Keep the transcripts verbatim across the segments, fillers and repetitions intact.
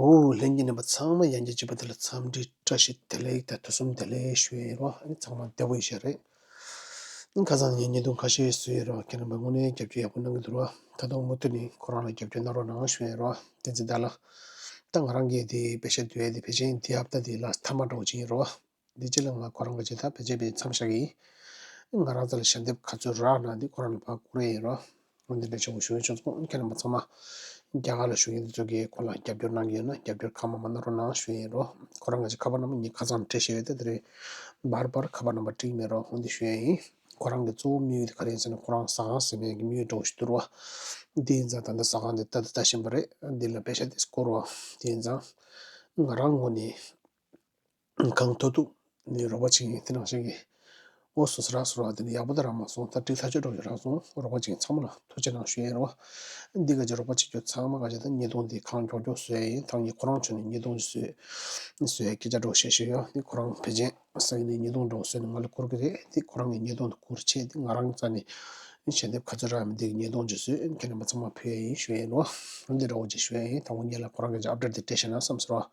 འོ། ལྷན་རྒྱས་རྣམ་པ་ཚང་མ་ཡང་བསྐྱར་གཅིག་པ་དེ་ལ་འཚམས་འདྲི་བཀྲ་ཤིས་བདེ་ལེགས་དང་ཐུགས་སུན་བདེ་ལེགས་ཞུ་ཡས་ཡིན་རོ། ཨ་ནི་ཚང་མ་བདེ་པོ་ཡིན་ཤག་རེད། ཨ་ནི་ཁ་སང་ངས་བརྙན་ཐུང་ཁ་ཤས་བཟོས་ཡོད་རོ། ཁྱེད་རྣམ་པ་དངོས་གནས་རྒྱབ་སྐྱོར་ཡག་པོ་གནང་གི་འདུག་རོ། ད་དུང་མུ་མཐུད་ནས་ཁོ་རང་ལ་རྒྱབ་སྐྱོར་གནང་རོགས་གནང་ཞུ་ཡས་ཡིན་རོ། བསྟན་འཛིན་ཟླ་ལགས། ད་ང་རང་གིས་དེ་པེ་ཤ་བསྡུ་ཡས་དེ་ཕལ་ཆེར་འདི་ཧབ་ཏ་དེ་ལ་མཐའ་མ་འདྲ་བོ་ཅིག་ཡིན་རོ། འདི་རྗེས་ལ་ང་ཁོ་རང་གི་ཅིག་ད་ཕལ་ཆེར་དཔེ་མཚམས་བཞག་གི་ཡིན། ང་རང་རྩ་ལ་ཞལ་འདེབས་ག་ཚོད་རག་ན་འདི་ཁོ་རང་ལ་ཕར་བསྐུར་ཡས་ཡིན་རོ། འོ་འདི་འདྲ་ཆེན་པོ་ཞུ་ཡས་བྱུང་སོང་། ཁྱེད་རྣམ་པ་ཚང་མ་རྒྱ་གར་ལ་བཞུགས་མཁན་དེ་ཚོ་གིས་ཁོ་ལ་རྒྱབ་སྐྱོར་གནང་གི་ཡོད་ན་རྒྱབ་སྐྱོར་ཁ་མ་མ་གནང་རོགས་གནང་ཞུ་ཡས་ཡིན་རོ། ཁོ་རང་གི་ཅིག་ཁ་པར་ནམ་བར་ངས་ཁ་སང་བྲིས་བཞག་ཡོད། ད་དེ་རིང་བར་བར་ཁ་པར་ནམ་བར་བྲིས་མེད་རོ། འོ་འདི་ཞུ་ཡས་ཡིན། ཁོ་རང་གི་གཙོ་བོ་དམིགས་ཡུལ་དེ་ག་རེ་ཡིན་ཟེར་ན་ཁོ་རང་ཟ་ཁང་ཟིན་མཁན་གྱི་དམིགས་ཡུལ་འདྲ་བོ་ཞིག་འདུག་རོ། འདི་ཡིན་ཙང་ད་ལྟ་ཟ་ཁང་དེ་ད་ལྟ་ལྟ་བཞིན་པ་རེད། འདི་ལ་པེ་ཤ་དེ་བསྐུར་རོ། འདི་ཡིན་ཙང་ང་རང་ངོས་ནས་གང་ཐུབ་ཐུབ་ནས་རོགས་པ་བྱེད་ཀྱི་ཡིན། དེ་ནང་བཞིན་གྱི་འོ་སོ་སོ་རག་སོ་རག་དེ་ནི་ཡག་པོ་དེ་རག་མ་སོང་། ད་འགྲིག་ཐག་ཆོད་འགྲོ་ཞིག་རག་སོང་། རོགས་པ་བྱེད་ཚང་མ་ལ་ཐུགས་རྗེ་གནང་ཞུ་ཡས་རོ། འདི་ག་ཅིག་རོགས་པ་བྱེད་རྒྱུ་ཚང་མ་ག་ཅིག་ད་བརྙན་ཐུང་འདི་གང་མགྱོགས་མགྱོགས་བཟོ་ཡས་ཡིན། ད་ངས་ཁོ་རང་ཕྱོགས་ནས་བརྙན་ཐུང་བཟོས་བཟོ་ཡས་སྐད་ཆ་འདྲ་བོ་བཤད་ཞུ་ཡོད། འདི་ཁོ་རང་ཕལ་ཆེར་སང་ཉིན་ནས་བརྙན་ཐུང་འདྲ་བོ་བཟོས་ནས་ང་ལ་བསྐུར་གི་རེད། འདི་ཁོ་རང་གི་བརྙན་ཐུང་དེ་བསྐུར་བྱས་འདི་ང་རང་རྩ་ནས་ཞལ་འདེབས་ག་ཚོད་རག་མིན་འདི་གི་བརྙན་ཐུང་ཅིག་བཟོས་ཁྱེད་རྣམ་པ་ཚང་མ་ཕུལ་ཡས་ཡིན་ཞུ་ཡས་ཡིན་རོ། འདི་འདྲ་བོ་ཅིག་ཞུ་ཡས་ཡིན། དང་པོ་ངེད་ལ་ཁོ་རང་གི་ཅིག་ཨབ་ཌེཊ་དེ་སྤྲད་ཤེས་ན་བསམ་སོང་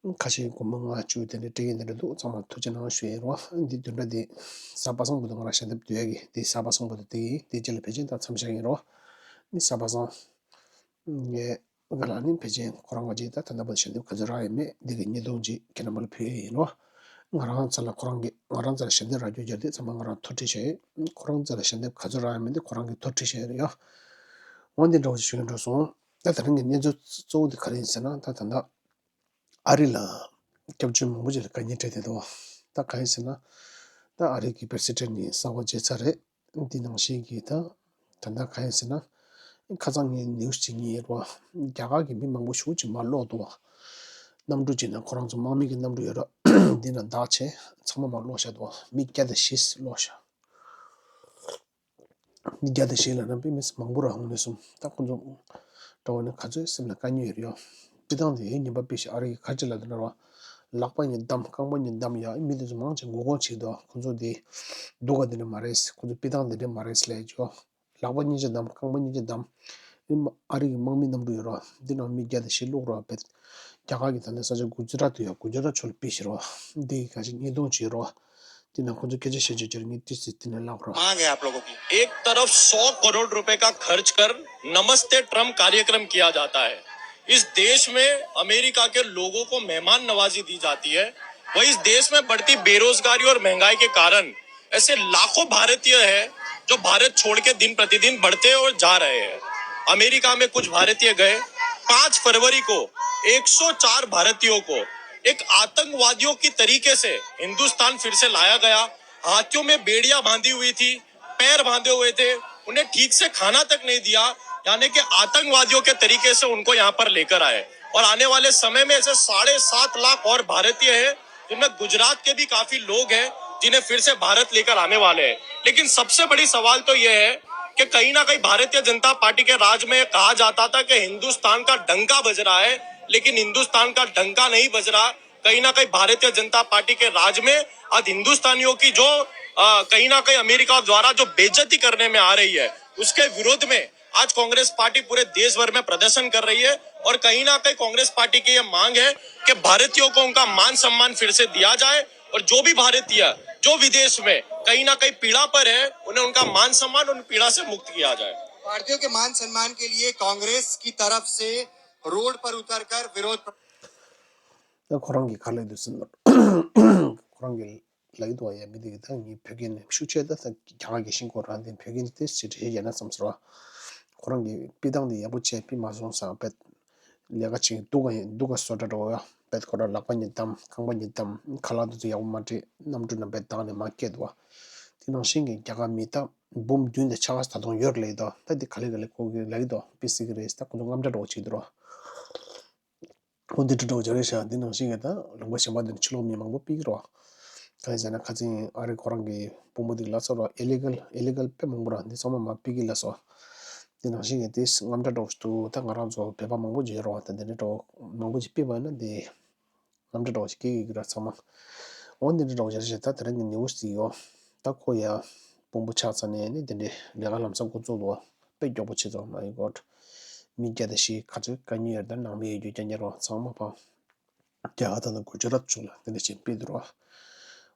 རོ། ཁ་ཤས་སྒོར་མོ་ལྔ་བཅུ་དེ་འདྲ་སྤྲད་མཁན་དེ་འདྲ་འདུག་ཚང་མ་ཐུགས་རྗེ་གནང་ཞུ་ཡས་རོ། འདི་བདུན་ཕྲག་འདི་གཟའ་པ་སངས་བུ་དུ་ང་རང་ཞལ་འདེབས་བསྡུ་ཡས་ཀྱི་འདི་གཟའ་པ་སངས་བུ་དུ་དེ་ཡིན། དེ་རྗེས་ལ་ཕལ་ཆེར་ད་མཚམས་བཞག་ཡིན་རོ། འདི་གཟའ་པ་སངས་ངས་ག་ལ་ནི་ཕལ་ཆེར་ཁོ་རང་ག་ཅིག་ད་ད་ལྟ་བར་ཞལ་འདེབས་ག་ཚོད་རག་ཡོད་མེད་འདི་གི་བརྙན་ཐུང་ཅིག་ཁྱེད་རྣམ་པ་ལ་ཕུལ་ཡས་ཡིན་རོ། ང་རང་རྩ་ལ་ཁོ་རང་གི་ང་རང་རྩ་ལ་ཞལ་འདེབས་རག་རྒྱུ་རྒྱུ་དེ་ཚང་མ་ང་རང་ཐུགས་ཁྲལ་བྱས་ཡོད། ཁོ་རང་རྩ་ལ་ཞལ་འདེབས་ག་ཚོད་རག་ཡོད་མེད་དེ་ཁོ་རང་གི་ཐུགས་ཁྲལ་བྱས་ཡོད་ཡ། འོ་འདི་འདྲ་བོ་ཞིག་ཞུ་གི་འགྲོ་སོང་། ད་ད་རིང་གི་གནས་ཚུལ་གཙོ་བོ་དེ་ག་རེ་ཡིན་ཟེར་ན། ད་ད་ལྟ་ཨ་རི་ལ་སྐྱབས་བཅོལ་མང་པོ་ཅིག་ལ་དཀའ་ངལ་འཕྲད་བསྡད་འདུག་ད་གང་ཡིན་ཟེར་ན། ད་ཨ་རི་གི་པེ་སི་ཌེན་ཊི་ནི་གསར་པ་བརྗེ་ཚར་རེད། འདི་ནང་བཞིན་གྱི་ད་ད་ལྟ་གང་ཡིན་ཟེར་ན། ཁ་སང་ངས་ནིའུ་སི་ཅིག་ཉན་རོ། རྒྱ་གར་གྱི་མི་མང་པོ་ཞེ་པོ་ཅིག་མར་ལོག་འདུག་གནམ་གྲུ་ཅིག་ནང་ཁོ་རང་ཚོ་དམག་མི་གི་གནམ་གྲུ་ཡོད་ར། འདི་ན་བདག་བྱས་ཚང་མ་མར་ལོག་བཞག་འདུག་མི་བརྒྱ་དང་བཞི་ལོག་བཞག་མི་བརྒྱ་དང་བཞི་ལབ་ན་དཔེ་མི་སྲིད་མང་པོ་ར། དངོས་གནས་སོང་ད་ཁོ་ཚོ་འདྲ་བོ་ནི་ག་ཚོད་སེམས་ལ་དཀའ་ངལ་ཡོད་རེད་ཡ། སྤྱིར་བཏང་དེ་ཡིན་ཉན་པ་དཔེ་ཞིག་ཨ་རི་གི་ག་ཅི་ལབ་འདུག་ན་ར། ལག་པ་གཉིས་བསྡམས་རྐང་པ་གཉིས་བསྡམས་ཡ། མི་དེ་ཚོ་མང་ཆེ་མགོ་སྐོར་བྱེད་འདུག་ཁོ་ཚོ་དེ་སྡུག་ག་དེ་འདྲ་མ་རེད། ཁོ་ཚོ་སྤྱིར་བཏང་དེ་འདྲ་མ་རེད་ལབ་ཡ་ཅིག་ལག་པ་གཉིས་ཀྱིས་བསྡམས། རྐང་པ་གཉིས་ཀྱིས་བསྡམས། ཨ་རི་གི་དམག་མི་གནམ་གྲུ་ཡོད་ར། འདི་ནང་མི་བརྒྱ་དང་བཞི་བླུགས་ར། བེད། རྒྱ་གར་གྱི་ད་ལྟ་ས་ཆ་གུ་ཇི་རཱཏ་ཡོད། གུ་ཇི་རཱཏ་ཕྱོགས་ལ་ཕུད་ཤག་ར། འདི་ག་ཅིག་བརྙན་ཐུང་ཅིག་ཡོད་ར། འདི་ནང་ཁོ་ཚོ་སྐད་ཆ་བཤད་བྱས་ཅིག་ངས་ཏོག་ཙམ་འདི་ནས་ལབ་ར། मांग है आप लोगों की। एक तरफ सौ करोड़ रुपए का खर्च कर नमस्ते ट्रम्प कार्यक्रम किया जाता है। इस देश में अमेरिका के लोगों को मेहमान नवाजी दी जाती है, वही इस देश में बढ़ती बेरोजगारी और महंगाई के कारण ऐसे लाखों भारतीय हैं जो भारत छोड़ के दिन प्रतिदिन बढ़ते और जा रहे हैं। अमेरिका में कुछ भारतीय गए, पाँच फरवरी को एक सौ चार भारतीयों को एक आतंकवादियों की तरीके से हिंदुस्तान फिर से लाया गया। हाथियों में बेड़ियां बांधी हुई थी, पैर बांधे हुए थे, उन्हें ठीक से खाना तक नहीं दिया, यानी कि आतंकवादियों के तरीके से उनको यहाँ पर लेकर आए। और आने वाले समय में ऐसे साढ़े सात लाख और भारतीय हैं, जिनमें गुजरात के भी काफी लोग हैं, जिन्हें फिर से भारत लेकर आने वाले हैं। लेकिन सबसे बड़ी सवाल तो यह है कि कहीं ना कहीं भारतीय जनता पार्टी के राज में कहा जाता था कि हिंदुस्तान का डंका बज रहा है, लेकिन हिंदुस्तान का डंका नहीं बज रहा। कहीं ना कहीं भारतीय जनता पार्टी के राज में आज हिंदुस्तानियों की जो, अ, कहीं ना कहीं अमेरिका द्वारा जो बेइज्जती करने में आ रही है, उसके विरोध में आज कांग्रेस पार्टी पूरे देश भर में प्रदर्शन कर रही है। और कहीं ना कहीं कांग्रेस पार्टी की यह मांग है कि भारतीयों को उनका मान सम्मान फिर से दिया जाए और जो भी भारतीय, जो विदेश में कहीं ना कहीं पीड़ा पर है, उन्हें उनका मान सम्मान, उन पीड़ा से मुक्त किया जाए। भारतीयों के मान सम्मान के लिए कांग्रेस की तरफ से रोड पर उतरकर विरोध ད་ཁོ་རང་གིས་ག་ལབ་འདུག་ཟེར་ན། ཁོ་རང་གིས་ལབ་ཀྱི་འདུག་བ། ཡ་མི་དེ་གིས་ད་ངའི་བོད་སྐད་ནི་ཤུགས་ཆེ། ད་ད་རྒྱ་གར་གྱི་ཤིང་ཁོ་རང་དེ་བོད་སྐད་ནི་དེ་ཞིག་བྲིས་ཡིན་ན་བསམ་སོང་བ། ཁོ་རང་གིས་དཔེ་སྟངས་དེ་ཡག་པོ་བྱས་ཕུད་མ་སོང་བསམ། དཔེ་ལས་ཀ་བྱེད་སྡུག་ག་ཡིན། སྡུག་ག་བཟོ་འདྲ་འདྲ་བོ་ཡ། དཔེ་ཁོ་རང་ལག་པ་གཉིས་བསྡམས། རྐང་པ་གཉིས་བསྡམས། ཁ་ལག་དེ་ཚོ་ཡག་པོ་མ་སྤྲད། གནམ་གྲུ་ནང་དཔེ་བཏང་ནས་མར་བསྐྱལ་འདུག་བ། དེ་ནང་བཞིན་གྱི་རྒྱ་གར་མི་ད་འབུམ་བདུན་དང་ཕྱེད་ཀ་ད་དུང་ཡོད་རེད་ལབ་ཀྱི་འདུག་ད་དེ་ག་ལེ་ག་ལེ་ཁོ་གིས་ལབ་ཀྱི་འདུག་དཔེ་སྲིད་ཀྱི་རེད། ད་ཁོ་ཚོ་དངངས་སྐྲག་འདྲ་བོ་བྱེད་ཀྱི་འདུག་ར། ཁོང་འདི་འདྲ་འདྲ་བོ་ཅིག་རེད་ཤག་འདི་ནང་བཞིན་གྱི་ད་ལུང་པ་གཞན་པ་འདི་ནས་ཕྱི་ལོགས་མི་མང་པོ་ཕུད་ཀྱི་རེད་བ། གང་ཡིན་ཟེར་ན་ཁ་སང་ཨ་རི་ཁོ་རང་གི་དཔོན་པོ་འདི་ལབ་སོང་ར། ཨི་ལི་གལ་ཨི་ལི་གལ་དཔེ་མང་པོ་ར་འདི་ཚང་མ་མར་ཕུད་ཀྱི་ལབ་སོང་། འདི་ནང་བཞིན་གྱི་དེ་དངངས་སྐྲག་འདྲ་བོ་ཞིག་འདུག་ད་ང་རང་ཚོ་བོད་པ་མང་པོ་ཅིག་ཡོད་རེད་བ། ད་འདི་འདྲ་འདྲ་བོ་མང་པོ་ཅིག་ཕུད་པ་ཡིན་ན་འདི་དངངས་སྐྲག་འདྲ་བོ་ཞིག་སྐྱེ་གི་ཡོད་ཀྱི་ར་ཚང་མ། འོ་འདི་འདྲ་འདྲ་བོ་ཅིག་རེད་ཤག་ད་དེ་རིང་གི་ནིའུ་སི་འདི་ཡོད། ད་ཁོ་ཡ་དཔོན་པོ་ཆགས་ཚར་ནས་ནི་དེ་འདྲའི་ལས་ཀ་ལམ་སང་འགོ་བཙུགས་འདུག་བ། དཔེ་མགྱོགས་པོ་བྱས་ཙང་། My God། མི་བརྒྱ་དང་བཞི་ག་ཚོད་དཀའ་ངལ་ཡོད་དང་ནང་མི་ཡོད་རྒྱུ་རྐྱང་རྐྱང་རོ། ཚང་མ་ཕ་རྒྱ་གར་དང་གུ་ཇི་རཱཏ་ཕྱོགས་ལ་དེ་འདྲ་ཞིག་སྤེལ་འདུག་རོ།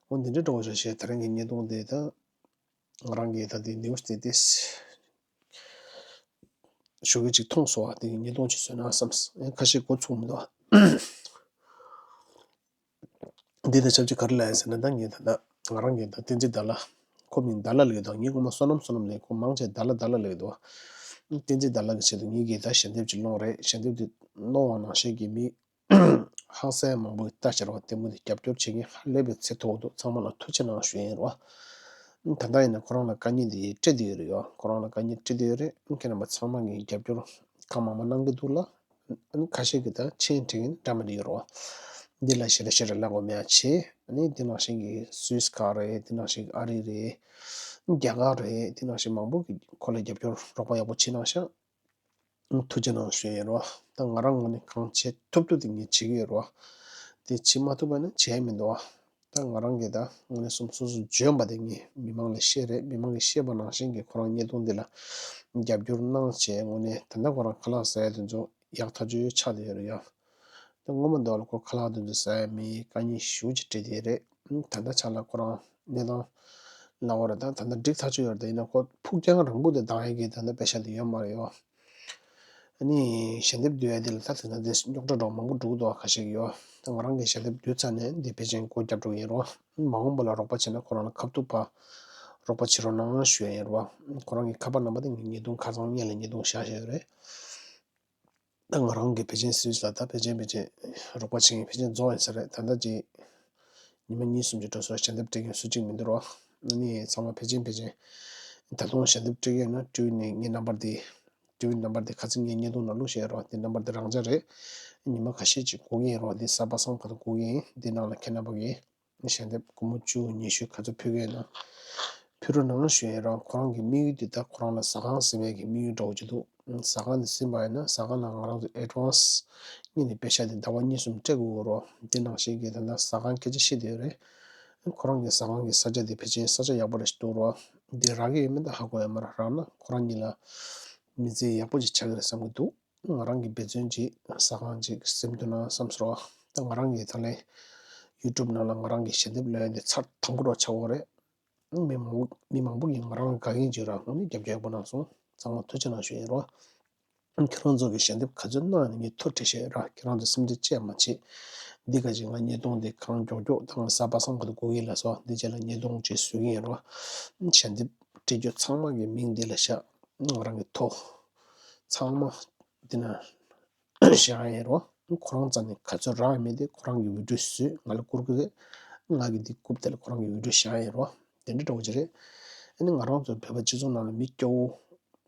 འོ་འདི་འདྲ་འགྲོ་བ་ཞིག་ཞེས་ད་རིང་གི་བརྙན་ཐུང་འདི་ད་ང་རང་གིས་ད་འདི་ནིའུ་སི་དེ་དེ་ཞུ་གི་ཅིག་མཐོང་སོང་བ། དེ་བརྙན་ཐུང་ཅིག་བཟོས་ན་བསམས། ཁ་ཤས་འགོ་ཚུགས་མི་འདུག་འདི་དང་ཆབས་ཅིག་ག་རེ་ལབ་ཡ་ཟེར་ན། ད་ངས་ད་ལྟ་ང་རང་གིས་ད་བསྟན་འཛིན་ཟླ་ལ། ཁོ་མིང་ཟླ་ལ་ལབ་ཀྱི་འདུག་ངས་སྔོན་མ་བསོད་ནམས་བསོད་ནམས་ལབ། ཁོ་མང་ཆེ་ཟླ་ལ་ཟླ་ལ་ལབ་ཀྱི་འདུག་བསྟན་འཛིན་ཟླ་ལ་གི་ཆེད་དུ་ངེད་ཀྱིས་ད་ཞལ་འདེབས་ཅིག་སློང་རེད། ཞལ་འདེབས་འདི་སློང་བ་ནང་བཞིན་གྱི་མི་ཧང་སང་མང་པོ་ལྟ་ཕྱིར་བ་ལྟད་མོ་དེ་རྒྱབ་སྐྱོར་བྱེད་མཁན་ཧ་ལས་པའི་ཚད་མཐོ་བོ་འདུག་ཚང་མ་ལ་ཐུགས་རྗེ་གནང་ཞུ་ཡིན་རོ། ད་ལྟ་ཡིན་ན་ཁོ་རང་ལ་དཀའ་ངལ་འདི་སྤྲད་དེ་ཡོད་རེད་ཡོ། ཁོ་རང་ལ་དཀའ་ངལ་སྤྲད་དེ་ཡོད་རེད། ཁྱེད་རྣམ་པ་ཚང་མ་གིས་རྒྱབ་སྐྱོར་གང་མང་མང་གནང་གི་འདུག་ལ། ཁ་ཤས་ཀྱིས་ད་མཆན་བྲིས་མཁན་འདྲ་མི་འདྲ་ཡོད་རོ། འདི་ལ་ཞེ་དྲག་ཞེ་དྲག་ལབ་དགོས་མེད་ཡ་ཆེ། ཨ་ནི་འདི་ནང་བཞིན་གྱི་སུད་སི་ཁག་རེད། འདི་ནང་བཞིན་གྱི་ཨ་རི་རེད། རྒྱ་གར་རེད། འདི་ནང་བཞིན་མང་པོ་གིས་ཁོ་ལ་རྒྱབ་སྐྱོར་རོགས་པ་ཡག་པོ་བྱེད་གནང་ཤག་ཐུགས་རྗེ་གནང་ཞུ་ཡིན་རོ། ད་ང་རང་ངོས་ནས་གང་བྱེད་ཐུབ་ཐུབ་དེ་ངས་བྱེད་ཀྱི་ཡོད་རོ། དེ་བྱེད་མ་ཐུབ་པ་ན་བྱས་མི་འདུག་ད་ང་རང་གིས་ད་དངོས་གནས་སོ་སོ་སོ་འཇོན་པ་དེ་ངས་མི་མང་ལ་བཤད་རེད། མི་མང་གིས་བཤད་པ་ནང་བཞིན་གྱི་ཁོ་རང་བརྙན་ཐུང་འདི་ལ་རྒྱབ་སྐྱོར་གནང་བྱས། དངོས་གནས་ད་ལྟ་ཁོ་རང་ཁ་ལག་ཟ་ཡ་དེ་ཚོ་ཡག་ཐག་ཆོད་ཆགས་བསྡད་ཡོད་རེད་ཡ། ད་སྔོན་མ་འདྲ་བོ་ལ་ཁོ་ཁ་ལག་དེ་ཚོ་ཟ་ཡ་མེད། དཀའ་ངལ་ཞེ་པོ་ཅིག་འཕྲད་བསྡད་རེད། ད་ལྟ་ཆ་ལ་ཁོ་རང་གནས་སྟངས་ལབ་དགོས་རེད། ད་ད་ལྟ་འགྲིག་ཐག་ཆོད་ཡོད་རེད། ད་ཡིན་ན་ཁོ་ཕུགས་རྒྱང་རིང་པོ་དེ་འདང་ཡ་གི་ད་ལྟ་པེ་ཤ་དེ་ཡོད་མ་རེད་ཡ། ཨ་ནི་ཞལ་འདེབས་བསྡུ་ཡ་དེ་ལ་ད་དེ་ན་དེ་རྙོག་དྲ་འདྲ་བོ་མང་པོ་འགྲོ་གི་འདུག་ཁ་ཤས་ཀྱིས་ཡོ། ད་ང་རང་གིས་ཞལ་འདེབས་བསྡུས་ཚར་ནས་འདི་ཕལ་ཆེར་སྒོ་བརྒྱབ་འགྲོ་གི་ཡིན་རོ། མ་འོངས་པ་ལ་རོགས་པ་བྱས་ན་ཁོ་རང་ལ་ཁ་ཐུག་ཕར་རོགས་པ་བྱེད་རོགས་གནང་ཞུ་ཡ་ཡིན་རོ། ཁོ་རང་གི་ཁ་པར་ནམ་བར་དེ་ངས་ཉེས་རྡུང་ཁ་སང་སྔོན་ལ་ཉེས་རྡུང་བཞག་བཞག་ཡོད་རེད། ད་ང་རང་གིས་ཕལ་ཆེར་སུད་སི་ལ་ད་ཕལ་ཆེར་ཕལ་ཆེར་རོགས་པ་བྱེད་མཁན་ཕལ་ཆེར་རྫོགས་ཡིན་ས་རེད། ད་ལྟ་ཅིག་ཉི་མ་གཉིས་གསུམ་གྱི་འགྲོ་སོང་ཞལ་འདེབས་སྤྲད་མཁན་སུ་གཅིག་མི་འདུག་རོ། ཨ་ནི་ཚང་མ་ཕལ་ཆེར་ཕལ་ཆེར་ད་དུང་ཞལ་འདེབས་སྤྲད་ཀྱི་ཡོད་ན་ཊི་ཝི་ནས་ངའི་རྣམ་པར་དེ། ཊི་ཝི་རྣམ་པར་དེ་ཁ་སང་ངའི་བརྙན་ཐུང་ནང་བླུགས་བཞག་ཡོད་རོ། དེ་རྣམ་པར་དེ་རང་འཇགས་རེད། ཉི་མ་ཁ་ཤས་ཅིག་སྒུག་གི་ཡིན་རོ། དེ་གཟའ་པ་སངས་བར་དུ་སྒུག་གི་ཡིན། དེ་ནང་ལ་ཁྱེད་རྣམ་པ་གིས་ཞལ་འདེབས་སྒོར་མོ་བཅུ་ཉི་ཤུ་ག་ཚོད་ཕུལ་གྱི་ཡོད་ན་ཕུལ་རོགས་གནང་ཞུ་ཡིན་རོ། ཁོ་རང་གི་དམིགས་ཡུལ་དེ་ད་ཁོ་རང་ལ་ཟ་ཁང་ཟིན་པའི་གི་དམིགས་ཡུལ་འདྲ་བོ་ཅིག་འདུག་ཟ་ཁང་དེ་ཟིན་པ་ཡིན་ན་ཟ་ཁང་ནང་ང་རང་ཚོ་ཨེ་ཌི་ཝན་སི་གཉིས་ནས་པེ་ཤ་དེ་ཟླ་བ་གཉིས་གསུམ་སྤྲད་དགོས་རོ། དེ་ནང་བཞིན་གྱི་ད་ལྟ་ཟ་ཁང་སྐད་ཆ་བཤད་བསྡད་ཡོད་རེད། ཁོ་རང་གི་ཟ་ཁང་གི་ས་ཆ་དེ་ཕལ་ཆེར་ས་ཆ་ཡག་པོ་རེད་ཞིག་འདུག་རོ། དེ་རག་གི་ཡོད་མེད་ད་ཧ་གོ་ཡ་མ་རེད། རག་ན་ཁོ་རང་གཉིས་ལ་མི་ཚེ་ཡག་པོ་ཅིག་ཆགས་ཀྱི་རེད་བསམ་གྱི་འདུག་ང་རང་གིས་འབད་བརྩོན་ཅིག་ཟ་ཁང་ཅིག་ཟིན་ཐུབ་ན་བསམ་སོང་རོ། ད་ང་རང་གིས་ད་ལན་ཡུ་ཊུབ་ནང་ལ་ང་རང་གི་ཞལ་འདེབས་ལོན་ཡ་དེ་ཚར་དང་པོ་རོ་ཆགས་ཡོད་རེད། མི་མང་པོ་མི་མང་པོ་གིས་ང་རང་ལ་དགའ་མཁན་ཅིག་ར་དངོས་གནས་རྒྱབ་སྐྱོར་ཡག་པོ་གནང་སོང་། ཚང་མ་ཐུགས་རྗེ་གནང་ཞུ་ཡིན་རོ། ཁྱེད་རང་ཚོ་གིས་ཞལ་འདེབས་ག་ཚོད་གནང་ཡིན་ངས་ཐུགས་ཁྲལ་བྱས་ར། ཁྱེད་རང་ཚོ་སེམས་ཁྲལ་ཅི་ཡང་མ་བྱེད། འདི་ག་ཅིག་ང་ཉེས་རྡུང་འདི་གང་མགྱོགས་མགྱོགས་ད་ང་གཟའ་པ་སངས་བར་དུ་སྒུག་གི་ལ་སོ། འདི་རྗེས་ལ་ཉེས་རྡུང་ཅིག་བཟོ་གི་ཡིན་རོ། ཞལ་འདེབས་སྤྲད་རྒྱུ་ཚང་མ་གི་མིང་འདི་ལ་བཞག་ང་རང་གི་ཐོ་ཚང་མ་འདི་ན་བཞག་ཡིན་རོ། ཁོ་རང་རྩ་ནས་ག་ཚོད་རག་མེད་དེ་ཁོ་རང་གི་བི་ཌིའོ་བཟོས་ང་ལ་བསྐུར་གི་རེད། ང་གི་འདི་རྐུབ་དེ་ལ་ཁོ་རང་གི་བི་ཌིའོ་བཞག་ཡིན་རོ། དེ་འདྲ་འདྲ་བོ་ཅིག་རེད། ཨ་ནི་ང་རང་ཚོ་བོད་པ་སྤྱི་ཚོགས་ནང་ལ་མི་སྐྱོ་བོ་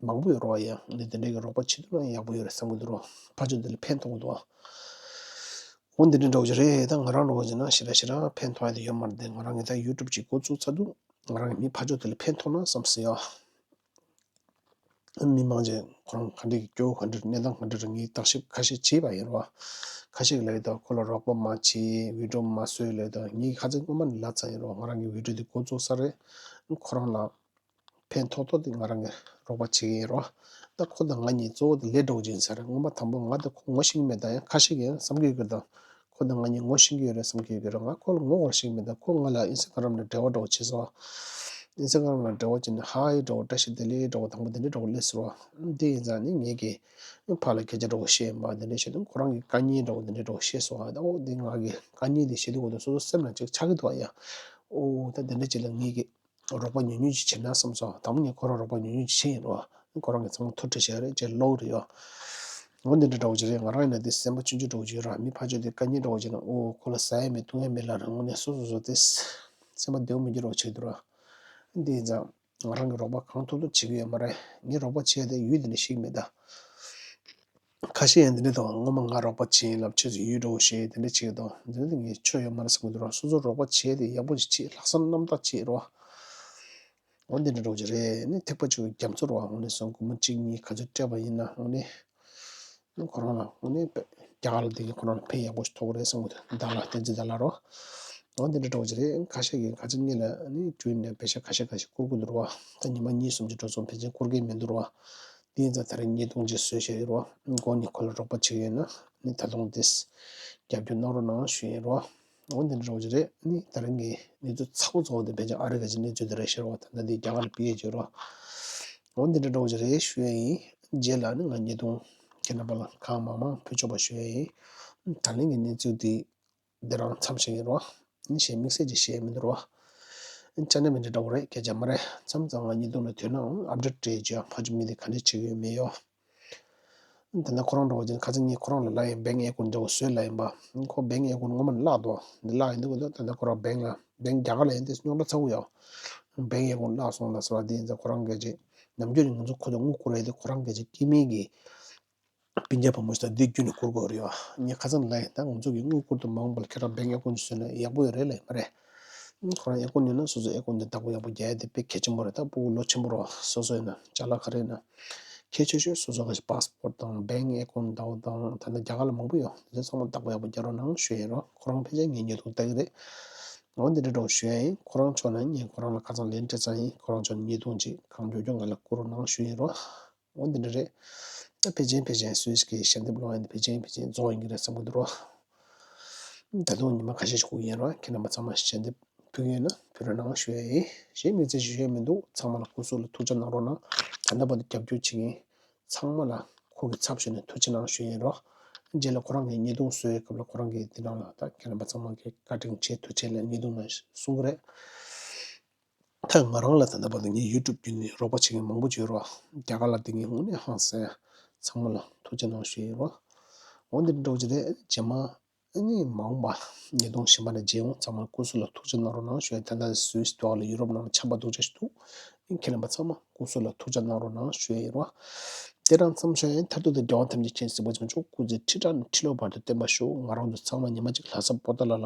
མང་པོ་ཡོད་རེད་བ། ཡ་ཨ་ནི་དེ་འདྲ་གི་རོགས་པ་བྱེད་ཐུབ་ན་ཡག་པོ་ཡོད་རེད་བསམ་གི་འདུག་རོ། ཕར་ཕྱོགས་དེ་ལ་ཕན་ཐོགས་གི་འདུག་བ། འོ་འདི་འདྲ་འདྲ་བོ་ཅིག་རེད། ད་ང་རང་འདྲ་བོ་ཅིག་ན་ཞེ་དྲག་ཞེ་དྲག་ཕན་ཐོགས་ཡ་དེ་ཡོད་མ་རེད་དེ། ང་རང་གི་ད་ཡུ་ཊུབ་ཅིག་འགོ་བཙུགས་ཚར་དུས་ང་རང་གི་མི་ཕར་ཕྱོགས་དེ་ལ་ཕན་ཐོགས་ན་བསམ་སྲིད་ཡ། མི་མང་ཆེ་ཁོ་རང་ག་འདྲ་གི་སྐྱོ་བོ་ག་འདྲ་རེད། གནས་སྟངས་ག་འདྲ་རེད། ངས་བརྟག་ཞིབ་ཁ་ཤས་བྱས་པ་ཡིན་རོ། ཁ་ཤས་ཀྱིས་ལབ་ཡོད་ད་ཁོ་ལ་རོགས་པ་མ་བྱེད། བི་ཌིའོ་མ་བཟོས་ལབ་ཡོད་ད། ངས་ཁ་སང་སྔོན་མ་ནས་ལབ་ཚར་ཡིན་རོ། ང་རང་གི་བི་ཌིའོ་འདི་འགོ་བཙུགས་ས་རེད། ཁོ་རང་ལ་ཕན་ཐོགས་ཐོགས་དེ་ང་རང་གིས་རོགས་པ་བྱེད་ཀྱི་ཡིན་རོ། ད་ཁོ་དང་ང་གཉིས་གཙོ་བོ་དེ་ལས་འགྲོ་གི་ཡིན་ས་རེད། སྔོན་མ་དང་པོ་ང་དེ་ཁོ་ངོ་ཤེས་ཀྱི་མེད། ད་ཡང་ཁ་ཤས་ཀྱིས་ཡང་བསམ་གྱི་ཡོད་ཀྱི་ད། ཁོ་དང་ང་གཉིས་ངོ་ཤེས་ཀྱི་ཡོད་རེད་བསམ་གྱི་ཡོད་ཀྱི་རེད། ང་ཁོ་ལ་ངོ་ཤེས་ཀྱི་མེད། ད་ཁོ་ང་ལ་ཨིན་སི་ཊ་གྷ་རམ་ནང་འབྲེལ་བ་འདྲ་བོ་བྱས་སོང་། ཨིན་སི་ཊ་གྷ་རམ་ནང་འབྲེལ་བ་བྱས་ནས་ཧའེ་འདྲ་བོ་བཀྲ་ཤིས་བདེ་ལེགས་འདྲ་བོ་དང་པོ་དེ་འདྲ་འདྲ་བོ་སླེབས་སོང་། དེ་ཡིན་ཙང་ནི་ངེད་ཀྱིས་ཕར་ལ་སྐད་ཆ་འདྲ་བོ་བཤད་ཡིན་པ་དེ་འདྲ་བྱས་དུས་ཁོ་རང་གི་དཀའ་ངལ་འདྲ་བོ་དེ་འདྲ་འདྲ་བོ་བཤད་སོང་། ཨ་ད་འོ་འདི་ང་གི་དཀའ་ངལ་དེ་བཤད་དུས་འོ་ད་སོ་སོ་སེམས་ལ་ཅིག་ཆགས་ཀྱི་འདུག་ཨ་ཡ། འོ་ད་དེ་འདྲ་ཅིག་ལ་ངེད་ཀྱིས་རོགས་པ་ཉུང་ཉུང་ཅིག་བྱེད་ན་བསམ་སོང་། དང་པོ་ངས་ཁོ་རང་རོགས་པ་ཉུང་ཉུང་ཅིག་བྱས་ཡིན་རོ། ཁོ་རང་གིས་ཚང་མ་ཐུགས་ཁྲལ་བྱས་རེད་ཅེས་ལོག་རེད་ཡོ། འོ་འདི་འདྲ་འདྲ་བོ་ཅིག་རེད། ང་རང་ཡིན་ན་འདི་སེམས་པ་ཆུང་ཆུང་འདྲ་བོ་ཅིག་ཡོད་ར། མི་ཕར་ཕྱོགས་དེ་དཀའ་ངལ་འདྲ་བོ་ཅིག་ན་ཨོ་ཁོ་ལ་ཟ་ཡ་མེད་འཐུང་ཡ་མེད་ལབ་ར། དངོས་གནས་སོ་སོ་སོ་དེ་སེམས་པ་བདེ་པོ་མི་འགྱུར་བ་ཆགས་འདུག་ར། འདི་ཡིན་ཙང་ང་རང་གིས་རོགས་པ་གང་ཐུབ་ཐུབ་བྱེད་ཀྱི་ཡོད་མ་རེད། ངས་རོགས་པ་བྱས་ཏེ་ཡུལ་འདི་ནས་ཤེས་ཀྱི་མེད་ད། ཁ་ཤས་ཡང་འདི་འདྲ་དང་སྔོན་མ་ང་རོགས་པ་བྱས་ཡིན་ལབ་ཆོས་སུ་ཡུལ་འགྲོ་ཞེས་དེ་འདྲ་བྱེད་ཀྱི་འདུག་འདི་འདྲ་དེ་ངས་ཆོ་ཡོད་མ་རེད་བསམ་གྱི་འདུག་ར། སོ་སོ་རོགས་པ་བྱས་ཏེ་ཡག་པོ་ཞིག་བྱེད། ལྷག་བསམ་རྣམ་དག་བྱེད་རོགས། འོ་འདི་འདྲ་འགྲོ་གི་རེད། ནི་ཐེག་པ་ཆོས་ཀྱི་རྒྱ་མཚོ་རོགས་འོ་ནས་སོང་སྒོར་མོ་གཅིག་གཉིས་ག་ཚོད་སྤྲད་པ་ཡིན་ན་འོ་ནི་ཁོ་རང་ལ་འོ་ནི་རྒྱ་གར་ལ་བསྡད་མཁན་ཁོ་རང་ལ་ཕན་ཡག་པོ་ཞིག་ཐོགས་ཀྱི་རེད་བསམ་གྱི་འདུག་ཟླ་ལ་བསྟན་འཛིན་ཟླ་ལ་རོགས། འོ་འདི་འདྲ་འགྲོ་གི་རེད། ཁ་ཤས་ཀྱིས་ག་ཚོད་གཉིས་ལ་ནི་བྲུས་ནས་པེ་ཤ་ཁ་ཤས་ཁ་ཤས་བསྐུར་གྱི་འདུག་རོགས། ད་ཉི་མ་གཉིས་གསུམ་ཅིག་འགྲོ་སོང་ཕལ་ཆེར་བསྐུར་གྱི་མི་འདུག་རོགས། ཡིན་ཙང་ད་རིང་ཉིས་སྟོང་ཅིག་བཟོས་བཞག་ཡོད་རོ། མགོ་ནས་ཁོ་ལ་རོགས་པ་བྱེད་ཡོད་ན་ནི་ད་དུང་དེས་རྒྱབ་སྐྱོར་གནང་རོགས་གནང་ཞུ་ཡིན་རོ། འོ་འདི་འདྲ་འདྲ་བོ་ཅིག་རེད། ནི་ད་རིང་གི་གནས་ཚུལ་ཚ་བོ་ཚ་བོ་དེ་བས་ཀྱང་ཨ་རི་ག་ཅིག་གནས་ཚུལ་དེ་རེད་ཤེས་རོ། ད་ལྟ་འདི་རྒྱ་གར་ལ་ཕེབས་ཡོད་རོ། འོ་འདི་འདྲ་འདྲ་བོ་ཅིག་རེད་ཞུ་ཡ་ཡིན། རྗེས་ལ་ནི་ང་ཉིས་སྟོང་ཁྱེད་རྣམ་པ་ལ་གང་མང་མང་ཕུལ་ཆོག་པ་ཞུ་ཡ་ཡིན། ད་ལན་གྱི་གནས་ཚུལ་དེ་འདི་རང་མཚམས་བཞག་ཡིན་རོ། ཨ་ནི་གཞན་དམིགས་བསལ་ཅིག་བཤད་མི་འདུག་རོ། ཨ་ནི་ཅ་ནེ་མི་འདྲ་འདྲ་བོ་རེད། སྐད་ཆ་མ་རེད། མཚམས་མཚམས་ང་ཉིས་སྟོང་ལ་ཐོན་ནའང་ཨབ་ཌེཊ་སྤྲད་བྱས་ཕ་ཆུ་མི་དེ་ག་འདྲས་བྱེད་ཀྱི་ཡོད་མེད་ཡོ། ཨ་ནི་ད་ལྟ་ཁོ་རང་འདྲ་བོ་ཅིག་ཁ་སང་ངས་ཁོ་རང་ལ་ལབ་ཡིན། བེང་ཨེ་ཀོན་འདྲ་བོ་བཟོས་ལབ་ཡིན་པ། ཨ་ནི་ཁོ་བེང་ཨེ་ཀོན་སྔོན་མ་ནས་བརླག་འདུག་འདི་བརླག་ཡིན་འདུག་གི་འདུག་ད་ལྟ་ཁོ་རང་བེང་ལ་བེང་རྒྱ་གར་ལ་ཡིན་དེ་རྙོག་དྲ་ཚ་བོ་ཡོ། བེང་ཨེ་ཀོན་བརླག་སོང་ལ་ཟེར་བ་དེ་ཡིན་ཙང་ཁོ་རང་སྐད་ཆ་ནམ་རྒྱུན་ནས་ང་ཚོ་ཁོ་ཚོ་དངུལ་བསྐུར་ཡ་དེ་ཁོ་རང་སྐད་ཆ་སྐྱེ་དམན་གྱི་སྤུན་ཀྱག་བུ་མོ་ཞིག་དང་འདི་བརྒྱུད་ནས་བསྐུར་དགོས་རེད་བ། ངས་ཁ་སང་ལབ་ཡིན། ད་ང་ཚོ་གི་དངུལ་བསྐུར་དུ་མ་འོངས་པར་ཁྱེད་རང་བེང་ཨེ་ཀོན་ཅིག་བཟོས་ན་ཡག་པོ་ཡོད་རེད་ལབ་ཡིན་པ་རེད། ཁོ་རང་ཨེ་ཀོན་ཡོད་ན་སོ་སོ་ཨེ་ཀོན་དེ་བདག་པོ་ཡག་པོ་རྒྱག་ཡ་དེ་དཔེ་གལ་ཆེན་པོ་རེད། ད་སྤུ་གུ་ལོ་ཆེན་པོ་རེད་བ། སོ་སོ་ཡིན་ན་ཅ་ལག་ག་རེ་ཡིན་ན་གལ་ཆེ་ཤོས་སོ་སོ་ག་ཞིག་པཱ་སི་པོར་ཊི་དང་བེང་ཨེ་ཀོན་འདྲ་བོ་དང་ད་ལྟ་རྒྱ་གར་ལ་མང་པོ་ཡོད། དེ་ཚོ་ཚང་མ་བདག་པོ་ཡག་པོ་རྒྱག་རོགས་གནང་ཞུ་ཡ་ཡིན་རོ། ཁོ་རང་ཕལ་ཆེར་ངའི་ཉེ་དུ་ལྟ་གི་རེད། འོ་འདི་འདྲ་འདྲ་བོ་ཞུ་ཡ་ཡིན། ཁོ་རང་ཕྱོགས་ནས་ངས་ཁོ་རང་ལ་ཁ་སང་ལན་སྤྲད་ཚར་ཡིན། ཁོ་རང་ཕྱོགས་ནས་ཉིས་སྟོང་ཅིག་གང་མགྱོགས་མགྱོགས་ང་ལ་བསྐུར་རོགས་གནང་ཞུ་ཡིན་རོ། འོ་འདི་འདྲ་རེད། ད་ཕལ་ཆེར་ཕལ་ཆེར་སུད་སི་གི་ཞལ་འདེབས་སློང་ཡ་འདི་ཕལ་ཆེར་ཕལ་ཆེར་རྫོགས་ཡིན་གྱི་རེད་བསམ་གྱི་འདུག་རོ། ད་དུང་ཉི་མ་ཁ་ཤས་ཤིག་སྒུག་ཡིན་རོ། ཁྱེད་རྣམ་པ་ཚང་མ་ཞལ་འདེབས་ཕུལ་གྱི་ཡོད་ན་ཕུལ་རོགས་གནང་ཞུ་ཡ་ཡིན། གཞན་དམིགས་བསལ་ཞིག་ཞུ་ཡ་མི་འདུག་ཚང་མ་ལ་སྐུ་གཟུགས་ལ་ཐུགས་ཅག་གནང་རོགས་གནང་། ད་ལྟ་བར་དུ་རྒྱབ་སྐྱོར་བྱེད་མཁན་ཚང་མ་ལ་ཁོང་གི་ཚབ་ཞུས་ནས་ཐུགས་རྗེ་གནང་ཞུ་ཡིན་རོ། རྗེས་ལ་ཁོ་རང་གིས་ཉིས་སྟོང་བཟོ་བའི་སྐབས་ལ་ཁོ་རང་གིས་འདི་ནང་ལ་ད་ཁྱེད་རྣམ་པ་ཚང་མ་གིས་བཀའ་དྲིན་ཆེ་ཐུགས་རྗེ་ཆེ་ལབ་ཉིས་སྟོང་ནང་གསུང་གི་རེད། ད་ང་རང་ལ་ད་ལྟ་བར་དུ་ངའི་ཡུ་ཊུབ་བརྒྱུད་ནས་རོགས་པ་བྱེད་མཁན་མང་པོ་ཅིག་ཡོད་རོ། རྒྱ་གར་ལ་བསྡད་མཁན་དངོས་གནས་ཧང་སང་ཚང་མ་ལ་ཐུགས་རྗེ་གནང་ཞུ་ཡིན་རོ། འོ་འདི་འདྲ་བོ་ཅིག་རེད། རྗེས་མ་ཨ་ནི་མ་འོངས་པ་ཉིས་སྟོང་གཞན་པ་ནས་མཇལ་ཡོང་། ཚང་མ་སྐུ་གཟུགས་ལ་ཐུགས་རྗེ་གནང་རོགས་གནང་ཞུ་ཡ། ད་ལྟ་སུད་སི་ཐོག་ལ་ཡུ་རོབ་ནང་ལ་ཆམ་པ་སྡུག་ཅག་ཞིག་འདུག་ཁྱེད་རྣམ་པ་ཚང་མ་སྐུ་གཟུགས་ལ་ཐུགས་རྗེ་གནང་རོགས་གནང་ཞུ་ཡ་ཡིན་རོ། དེ་རང་མཚམས་ཤོག་ཡ། མཐར་ཐུག་ཏུ་རྒྱལ་བ་ཐམས་ཅད་མཁྱེན་གཟིགས་པ་ཆེན་པོ་མཆོག་སྐུ་ཚེ་ཁྲི་ཕྲག་ནས་ཁྲི་ལོ་བར་དུ་བརྟན་པར་ཤོག་ང་རང་ཚོ་ཚང་མ་ཉི་མ་གཅིག་ལྷ་ས་པོ་ཏཱ་ལ་ལ་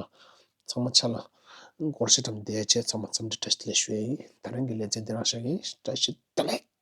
ཚང་མ་ཆ་ལ་སྒོར་གཞས་འགྲམ་བསྡད་བྱས་ཚང་མ་འཚམས་འདྲི་བཀྲ་ཤིས་བདེ་ལེགས་ཞུ་ཡ་ཡིན། ད་རིང་གི་ལེ་ཚན་འདི་རང་བཞག་གི་ཡིན། བཀྲ་ཤིས་བདེ་ལེགས།